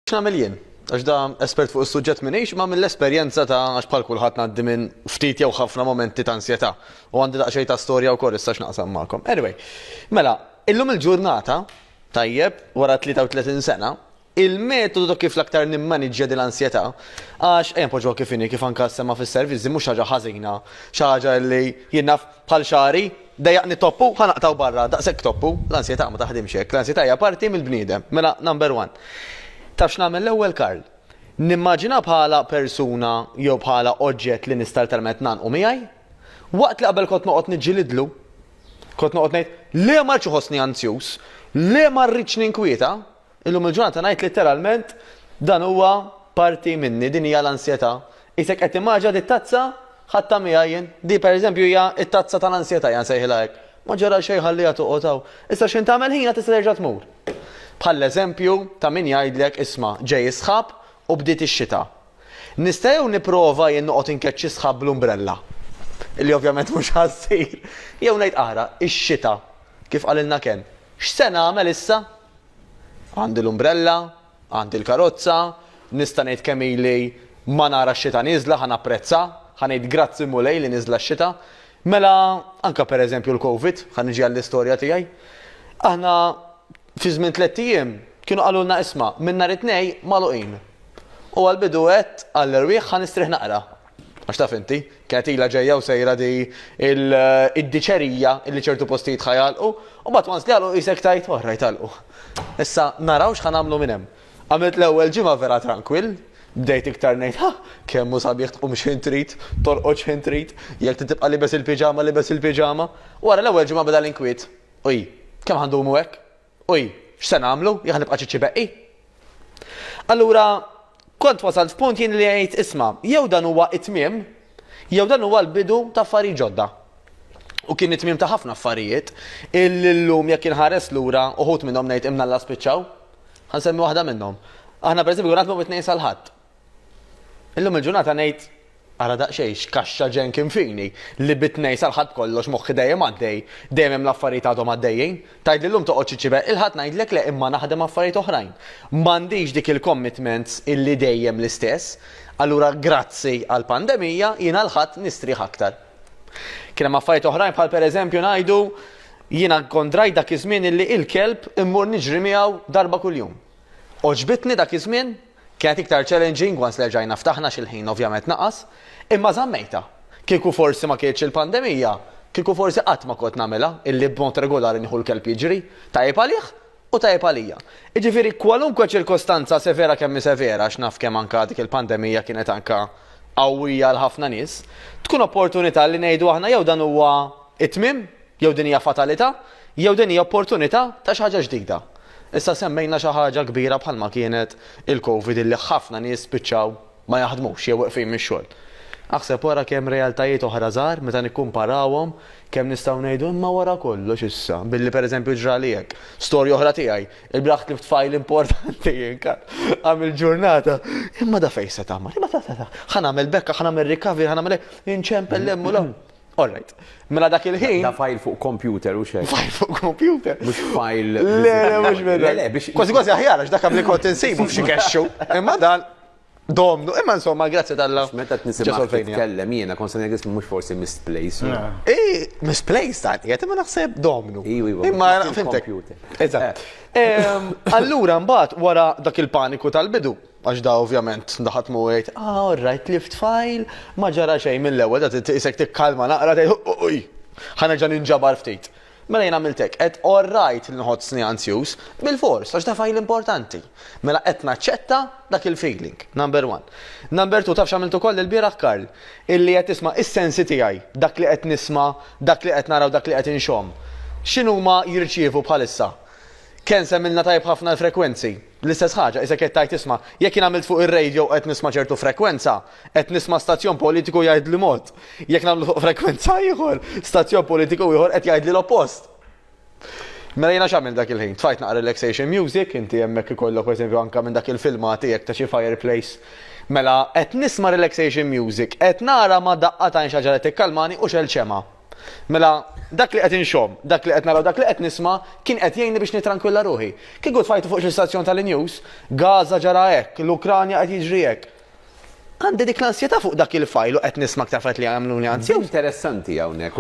X'nagħmel jien? Għax da espert fuq is-suġġett m'iniex, imma mill-esperjenza ta' għax bħal kulħadd ngħaddi minn ftit jew ħafna momenti ta' ansjetà. U għandi daqsxejn ta' storja wkoll issa x'naqsam magħkom. Anyway, mela, illum il-ġurnata, tajjeb, wara 33 sena, il-metodu ta' kif l-aktar nimmaniġġja din l-ansjetà, għax ejja npoġġuha kif inhi, kif anke ssemma fis-servizzi, mhux ħaġa ħażina, xi ħaġa li jien naf bħal xagħri, dejjaqni toppu, ħa naqtgħu barra, daqshekk toppu, l-ansjetà ma taħdimx hekk, l-ansjetà hija parti mill-bniedem. Mela, number one. Taf x'nagħmel l-ewwel, Karl? Nimmaġina bħala persuna jew bħala oġġett li nista' literalment ngħannqu miegħi, waqt li qabel kont noqgħod niġġilidlu, kont noqgħod ngħid, le ma rridx iħossni anzjuż, le ma rridx ninkwieta, Illum il-ġurnata ngħid litteralment dan huwa parti minni, din hija l-ansjetà. Qisek qed timmaġina di tazza ħadtha miegħi jien. Di pereżempju hija t-tazza tal-ansjetà hija nsejħilha hekk. Ma ġara xejn ħalliha toqgħod hawn. Issa x'ħin tagħmel ħina tista' terġa' tmur. Bħall-eżempju ta' min jgħidlek isma' ġej is-sħab u bdiet ix-xita. Nista' jew nipprova jien noqgħod inkeċċi s-sħab bl-umbrella, li ovvjament mhux ħa ssir, jew ngħid ara, ix-xita, kif qalilna Ken, x'se nagħmel issa? Għandi l-umbrella, għandi l-karozza, nista' ngħid kemm ili ma nara x-xita nieżla, ħa napprezza, ħa ngħid grazzi Mulej li nieżla x-xita. Mela, anke pereżempju l-Covid, ħa niġi għall-istorja tiegħi. Aħna fi żmien tlett ijiem kienu qalulna isma' minn nhar it-Tnejn magħluqin. U għall-bidu għedt għall-erwieħ ħa nistrieħ naqra. Għax taf inti, kienet ilha ġejja u sejra di id-diċerija illi ċertu postijiet ħa jagħlqu, u mbagħad once li għalqu qisek tgħid, all right għalqu. Issa naraw x'ħa nagħmlu minn hemm. Għamilt l-ewwel ġimgħa vera trankwill, bdejt iktar ngħid, ha, kemm hu sabiħ tqum x'ħin trid, torqod x'ħin trid, jekk trid tibqa' liebes il-piġama libes il-piġama. Wara l-ewwel ġimgħa beda l-inkwiet. Uj, kemm ħa ndumu hekk? Uj, x'se nagħmlu? Jien ħa nibqa' ċiċċi beqqi? Allura, kont wasalt f'punt jien li ngħid isma' jew dan huwa t-tmiem, jew dan huwa l-bidu ta' affarijiet ġodda. U kien it-tmiem ta' ħafna affarijiet illi llum jekk inħares lura uħud minnhom ngħid imnalla spiċċaw. Ħa nsemmi waħda minnhom. Aħna pereżempju konna naħdmu mit-Tnejn sal-Ħadd. Illum il-ġurnata ngħid ara daqsxejn x'kaxxa ġenn kien fini li bit-Tnejn sal-Ħadd b'kollox moħħi dejjem għaddej, dejjem hemm l-affarijiet għadhom għaddejjin. Tgħidli llum toqgħodx iċċibel il-Ħadd ngħidlek le imma naħdem affarijiet oħrajn. M'għandix dik il-commitments illi dejjem l-istess. Allura grazzi għall-pandemija jiena l-Ħadd nistrieħ aktar. Kien hemm affarijiet oħrajn bħal pereżempju ngħidu jiena kont drajt dak iż-żmien illi il-kelb immur niġri miegħu darba kuljum. Għoġbitni dak iż-żmien, Kienet iktar challenging once li erġajna ftaħna għax il-ħin ovvjament naqas, imma żammejtha. Kieku forsi ma kienitx il-pandemija, kieku forsi qatt ma kont nagħmilha illi b'mod regolari nieħu l-kelb jiġri. Tajjeb għalih u tajjeb għalija. Jiġifieri kwalunkwe ċirkostanza severa kemm hi severa għax naf kemm anke dik il-pandemija kienet anke qawwija għal ħafna nies, tkun opportunità li ngħidu aħna jew dan huwa t-tmiem Jew din hija fatalità, jew din hija opportunità ta' xi ħaġa ġdida. Issa semmejna xi ħaġa kbira bħalma kienet il-Covid illi ħafna nies spiċċaw ma jaħdmux jew weqfin mix-xogħol. Aħseb wara kemm realtajiet oħra żgħar meta nikkumparawhom kemm nistgħu ngħidu imma wara kollox issa billi pereżempju ġrali hekk. Storja oħra tiegħi, ilbieraħ tlift file importanti jien għamilt ġurnata. Imma da fejn se tagħmel? Imma ta' ħa nagħmel backup, ħa nagħmel recovery, ħa nagħmel hekk, inċempel 'l hemm u 'l hawn. All right. Mela dak il-ħin. Da file fuq computer u xejn. File fuq computer. Mhux file. Le, le, mhux Le, le, biex. Kważi kważi aħjar għax dak li kont insibu f'xi kexxu. Imma dan domnu. Imma insomma, grazzi tal-la. Meta t-nisimgħek titkellem jiena kont se ngħid mhux forsi misplaced. Eh, misplaced dan qiegħed imma naħseb domnu. Imma fimtek. Eżatt. Eh. Allura mbagħad wara dak il-paniku tal-bidu, Għax da ovvjament da ħadd mhu jgħid, ah all right tlift file, ma ġara xejn mill-ewwel, da tqisek tikkalma naqra tgħid uj, ħa nerġa' ninġabar ftit. Mela jien għamilt hekk, għedt all right li nħossni anzjuż, bilfors għax da file importanti. Mela qed naċċetta dak il-feeling, number one. Number two, taf x'għamilt ukoll ilbieraħ Karl? Illi qed tisma' is-sensi tiegħi, dak li qed nisma', dak li qed nara u dak li qed inxomm. X'inhuma jirċievu bħalissa? Ken semmilna tajjeb ħafna l-frekwenzi. L-istess ħaġa, isek qed tgħid isma', jekk jien għamilt fuq ir-radio u qed nisma' ċertu frekwenza, qed nisma' stazzjon politiku jgħidli mod. Jekk nagħmlu fuq frekwenza ieħor, stazzjon politiku ieħor qed jgħidli l-oppost. Mela jiena x'għamilt dak il-ħin? Tfajt naqra relaxation music, inti hemmhekk ikollok pereżempju anke minn dak il-filmati hekk ta' xi fireplace. Mela qed nisma' relaxation music, qed nara ma' daqqa t'għajn xi ħaġa li tikkalmani u xegħelt xemgħa. Mela, dak li qed inxomm, dak li qed nara u dak li qed nisma' kien qed jgħinni biex nitrankwilla ruħi. Kieku tfajtu fuq xi stazzjon tal-news, Gaza ġara hekk, l-Ukranja qed jiġri hekk. Għandi dik l-ansjetà fuq dak il-fajl u qed nisma' aktar affarijiet li jagħmluni anzjuż. Interessanti hawnhekk.